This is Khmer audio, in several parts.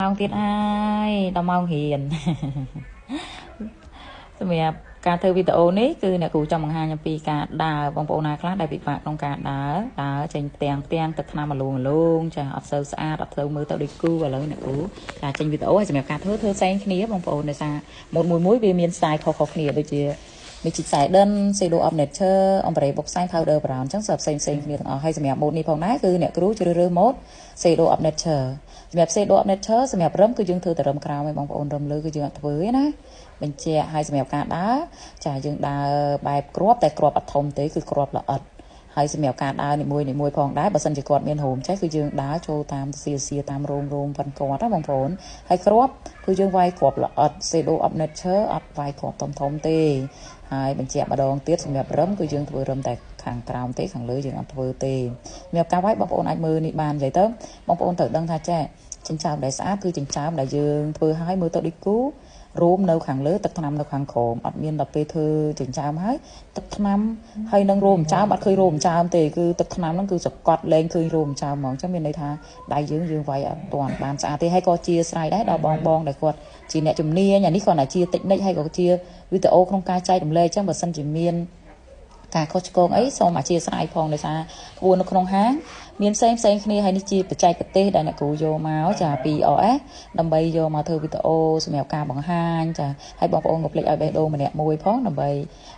ម៉ោងទៀតហើយដល់ម៉ោងរៀន សម្រាប់ការធ្វើវីដេអូនេះគឺអ្នកគ្រូចង់បង្ហាញអំពីការដើរបងប្អូនណាខ្លះដែលពិបាកក្នុងការដើរដើរចេញផ្ទាំងផ្ទាំងទឹកថ្នាំមលងមលងចាអត់សូវស្អាតអត់សូវមើលទៅដូចគូឥឡូវអ្នកគ្រូចាចេញវីដេអូឲ្យសម្រាប់ការធ្វើធ្វើផ្សេងគ្នាបងប្អូនដោយសារម៉ូតមួយមួយវាមាន style ខុសៗគ្នាដូចជា Magic Sidon Shadow of Nature Ombre បុកផ្សែង Powder Brown អញ្ចឹងស្រាប់ផ្សេងផ្សេងគ្នាទាំងអស់ហើយសម្រាប់ម៉ូតនេះផងដែរគឺអ្នកគ្រូជ្រើសរើសម៉ូត Shadow of Nature សម្រាប់ Shadow of Nature សម្រាប់រឹមគឺយើងធ្វើតែរឹមក្រោមឯងបងប្អូនរឹមលើគឺយើងអត់ធ្វើទេណាបញ្ជាក់ឲ្យសម្រាប់ការដើរចាយើងដើរបែបគ្រាប់តែគ្រាប់អត់ធំទេគឺគ្រាប់ល្អិតហើយសម្រាប់ការដើរនីមួយនីមួយផងដែរបើសិនជាគាត់មានរោមចេះគឺយើងដើរចូលតាមសៀសៀតាមរោមរោមប៉ុនគាត់ណាបងប្អូនហើយគ្រាប់គឺយើងវាយគ្រាប់ល្អិត Shadow of Nature អត់វាយគ្រាប់ធំធំទេហើយបញ្ជាក់ម្ដងទៀតសម្រាប់រឹមគឺយើងធ្វើរឹមតែខាងក្រោមទេខាងលើយើងអត់ធ្វើទេសម្រាប់ការវាយបងប្អូនអាចមើលនេះបាននិយាយទៅបងប្អូនត្រូវដឹងថាចេះចិញ្ចើមដែលស្អាតគឺចិញ្ចើមដែលយើងធ្វើឲ្យមើលទៅដូចគូរោមនៅខាងលើទឹកថ្នាំនៅខាងក្រោមអត់មានដល់ពេលធ្វើចិញ្ចើមហើយទឹកថ្នាំហើយនឹងរោមចិញ្ចើមអត់ឃើញរោមចិញ្ចើមទេគឺទឹកថ្នាំហ្នឹងគឺសកត់លែងឃើញរោមចិញ្ចើមហ្មងអញ្ចឹងមានន័យថាដៃយើងយើងវាយអត់ទាន់បានស្អាតទេហើយក៏ជាស្រ័យដែរដល់បងបងដែលគាត់ជាអ្នកជំនាញអានេះគ្រាន់តែជាតិចនិចហើយក៏ជាវីដេអូក្នុងការចែករំលែកអញ្ចឹងបើសិនជាមានការខុសឆ្គងអីសូមអធិស្ឋានផងដោយសារក្បួននៅក្នុងហាងមានផ្សេងផ្សេងគ្នាហើយនេះជាបច្ចេកទេសដែលអ្នកគ្រូយកមកចាពី OS ដើម្បីយកមកធ្វើវីដេអូសម្រាប់ការបង្ហាញចាហើយបងប្អូនកុំភ្លេចឲ្យបេះដូងម្នាក់មួយផងដើម្បី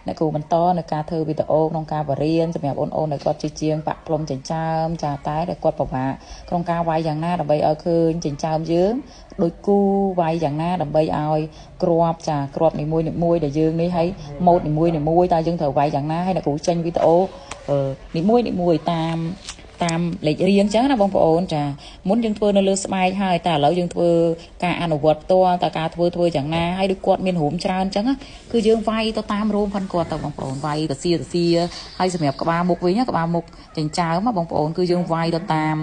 អ្នកគ្រូបន្តនៅការធ្វើវីដេអូក្នុងការបរៀនសម្រាប់អូនអូនដែលគាត់ជាជាងបាក់ផ្លុំចិញ្ចើមចាតែដែលគាត់ពិបាកក្នុងការវាយយ៉ាងណាដើម្បីឲ្យឃើញចិញ្ចើមយើងដូចគូវាយយ៉ាងណាដើម្បីឲ្យគ្រាប់ចាគ្រាប់នីមួយនីមួយដែលយើងនេះឲ្យម៉ូតនីមួយនីមួយតើយើងត្រូវវាយយ៉ាងណាហើយអ្នកគ្រូចេញវីដេអូនីមួយនីមួយតាមតាមលេខរៀងអញ្ចឹងណាបងប្អូនចាមុនយើងធ្វើនៅលើស្បែកហើយតែឥឡូវយើងធ្វើការអនុវត្តផ្ទាល់តើការធ្វើធ្វើយ៉ាងណាហើយដូចគាត់មានរោមច្រើនអញ្ចឹងគឺយើងវាយទៅតាមរោមផិនគាត់ទៅបងប្អូនវាយទៅសៀទៅសៀហើយសម្រាប់ក្បាលមុខវិញក្បាលមុខចិញ្ចើមបងប្អូនគឺយើងវាយទៅតាម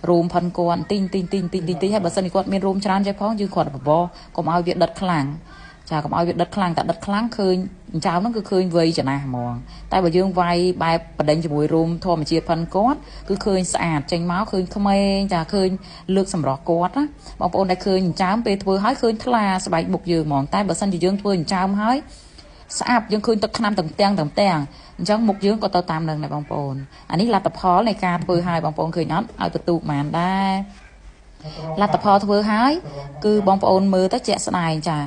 រោមផិនគាត់ទីងទីងទីងទីងទីងទីងហើយបើសិនជាគាត់មានរោមច្រើនចេះផងយើងគាត់បបរកុំឲ្យវាដិតខ្លាំងចាកុំឲ្យវាដិតខ្លាំងតែដិតខ្លាំងឃើញចិញ្ចើមហ្នឹងគឺឃើញវ័យចំណាស់ហ្មងតែបើយើងវាយបែបបដិញជាមួយរោមធម្មជាតិផិនគាត់គឺឃើញស្អាតចេញមកឃើញក្មេងចាឃើញលើកសម្រស់គាត់ណាបងប្អូនដែលឃើញចិញ្ចើមពេលធ្វើហើយឃើញថ្លាស្បែកមុខយើងហ្មងតែបើសិនជាយើងធ្វើចិញ្ចើមហើយស្អាតយើងឃើញទឹកថ្នាំទាំងទាំងទាំងទាំងអញ្ចឹងមុខយើងក៏ទៅតាមនឹងដែរបងប្អូនអានេះលទ្ធផលនៃការធ្វើឲ្យបងប្អូនឃើញអត់ឲ្យបន្ទូកបានដែរលទ្ធផលធ្វើហើយគឺបងប្អូនមើលទៅជាក់ស្ដែងចា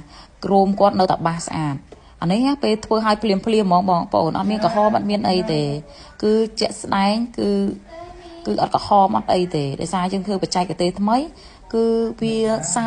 ក្រោមគាត់នៅតែបាសស្អាតអានេះពេលធ្វើឲ្យភ្លាមភ្លាមហ្មងបងប្អូនអត់មានក្រហមអត់មានអីទេគឺជាក់ស្ដែងគឺគឺអត់ក្រហមអត់អីទេដោយសារយើងធ្វើបច្ចេកទេសថ្មីគឺវាសើ